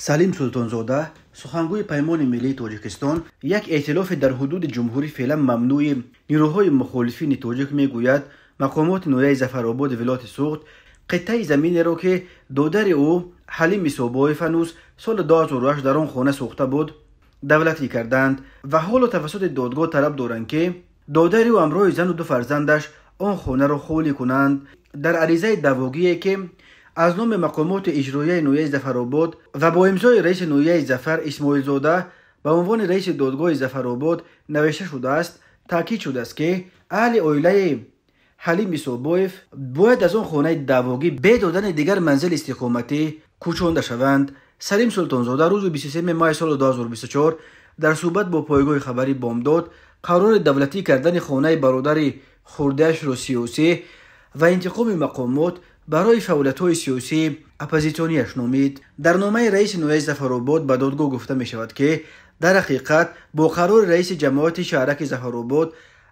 Салим Султонзода, сухангӯи Паймони миллии Тоҷикистон, як эътилофи дар ҳудуди ҷумҳурӣ феълан мамнӯи нирӯҳои мухолифини тоҷик, мегӯяд, мақомоти ноҳияи Зафарободи вилояти Суғд қитъаи заминеро, ки додари ӯ Ҳалим Исобоев ҳанӯз соли 2008 дар он хона сохта буд, давлатӣ карданд ва ҳоло тавассути додгоҳ талаб доранд, ки додари ӯ ҳамроҳи зану ду фарзандаш он хонаро холӣ кунанд. Дар аризаи даъвогие, ки аз номи мақомоти иҷроияи ноҳияи Зафаробод ва бо имзои раиси ноҳияи Зафар Исмоилзода ба унвони раиси додгоҳи Зафаробод навишта шудааст, таъкид шудааст, ки аҳли оилаи Ҳалим Исобоев бояд аз он хонаи даъвогӣ бе додани дигар манзили истиқоматӣ кӯчонда шаванд. Салим Султонзода рӯзи 23 май соли 2024 дар суҳбат бо пойгоҳи хабарӣ Бомдод қарори давлатӣ кардани хонаи бародари хурдаашро сиёсӣ ва интиқоми мақомот барои фаъолиятҳои сиёсии оппозитсионияш номид. Дар номаи раиси ноҳияи Зафаробод ба додгоҳ гуфта мешавад, ки дар ҳақиқат бо қарори раиси ҷамоати шаҳраки Зафаробод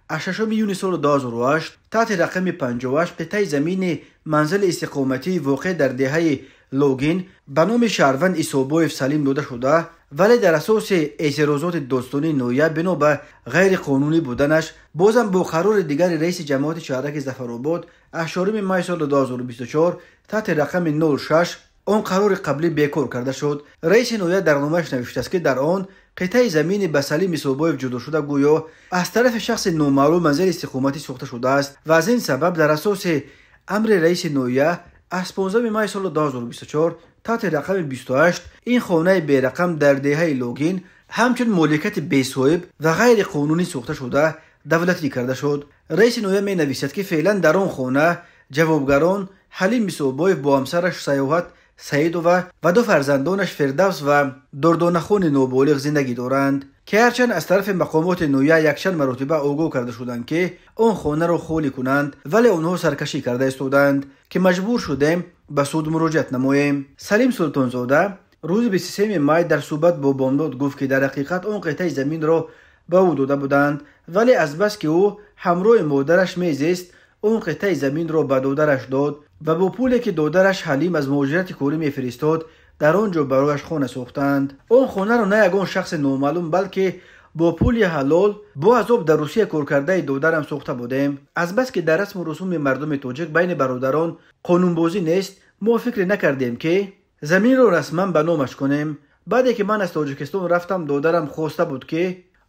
аз 6 июни соли 2008 таҳти рақами 58 қитъаи замини манзили истиқоматии воқеъ дар деҳаи Логин ба номи шаҳрванд Исобоев Салим дода шуда, вале дар асоси эътирозоти додстонии ноҳия бино ба ғайриқонунӣ буданаш бозам бо қарори дигари раиси ҷамоати шаҳраки Зафаробод аз 4 май соли 2024 таҳти рақами 06 он қарори қаблӣ бекор карда шуд. Раиси ноҳия дар номааш навиштааст, ки дар он қитъаи замини ба Салим Исобоев ҷудошуда гӯё аз тарафи шахси номаълум манзили истиқоматӣ сохта шудааст ва аз ин сабаб дар асоси амри раиси ноҳия аз 15 май соли 2024 таҳти рақами 28 ин хонаи берақам дар деҳаи Логин ҳамчун моликияти бесоҳиб ва ғайриқонунӣ сохта шуда давлатӣ карда шуд. Раиси ноҳия менависад, ки феълан дар он хона ҷавобгарон Ҳалим Исобоев бо ҳамсараш Саёҳат Саидова ва ду фарзандонаш Фирдавс ва Дурдонахони ноболиғ зиндагӣ доранд, ки ҳарчанд аз тарафи мақомоти ноҳия якчанд маротиба огоҳ карда шуданд, ки он хонаро холӣ кунанд, вале онҳо саркашӣ карда истоданд, ки маҷбур шудем ба суд муроҷиат намоем. Салим Султонзода рӯзи 23 май дар суҳбат бо Бомдод гуфт, ки дар ҳақиқат он қитъаи заминро ба ӯ дода буданд, вале азбаски ӯ ҳамроҳи модараш мезист, он қитъаи заминро ба додараш дод ва бо пуле, ки додараш Ҳалим аз муҳоҷирати корӣ мефиристод, дар он ҷо барояш хона сохтанд. Он хонаро на ягон шахси номаълум, балки бо пули ҳалол бо азоб дар Русия коркардаи додарам сохта будем. Азбаски дар расму русуми мардуми тоҷик байни бародарон қонунбозӣ нест, мо фикре накардем, ки заминро расман ба номаш кунем. Баъде ки ман аз Тоҷикистон рафтам, додарам хоста буд, ки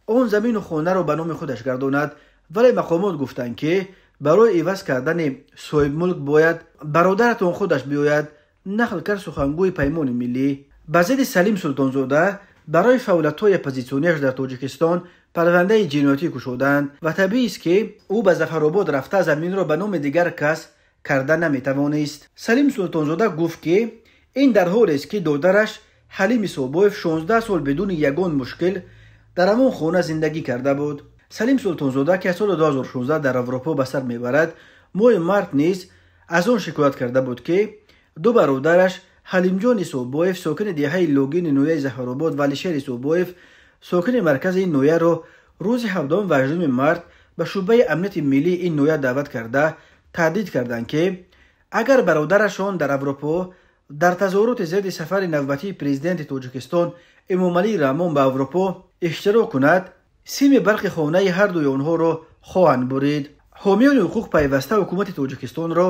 он замину хонаро ба номи худаш гардонад, вале мақомот гуфтанд, ки барои иваз кардани соҳибмулк бояд бародаратон худаш биёяд, нақл кард сухангӯи Паймони миллӣ. Ба зидди Салим Султонзода барои фаъолиятҳои оппозитсионияш дар Тоҷикистон парвандаи ҷиноятӣ кушоданд ва табиист, ки ӯ ба Зафаробод рафта заминро ба номи дигар кас карда наметавонист. Салим Султонзода гуфт, ки ин дар ҳолест, ки додараш Ҳалим Исобоев 16 сол бидуни ягон мушкил дар ҳамон хона зиндагӣ карда буд. Салим Султонзода, ки аз соли 2016 дар Аврупо ба сар мебарад, моҳи март низ аз он шикоят карда буд, ки ду бародараш Ҳалимҷон Исобоев, сокини деҳаи Логини ноҳияи Зафаробод, ва Алишер Исобоев, сокини маркази ин ноҳияро рӯзи 7 ва 8 март ба шӯъбаи амнияти миллии ин ноҳия даъват карда, таҳдид карданд, ки агар бародарашон дар Аврупо дар тазоҳуроти зидди сафари навбатии президенти Тоҷикистон Эмомалӣ Раҳмон ба Аврупо иштирок кунад, сими барқи хонаи ҳардуи онҳоро хоҳанд бурид. Ҳомиёни ҳуқуқ пайваста ҳукумати Тоҷикистонро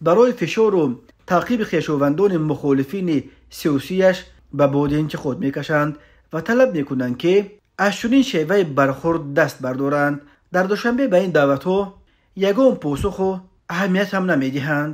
барои фишору таъқиби хешовандони мухолифини сиёсияш ба боди интиқод мекашанд ва талаб мекунанд, ки аз чунин шеваи бархӯрд даст бардоранд. Дар Душанбе ба ин даъватҳо ягон посуху аҳамият ҳам намедиҳанд.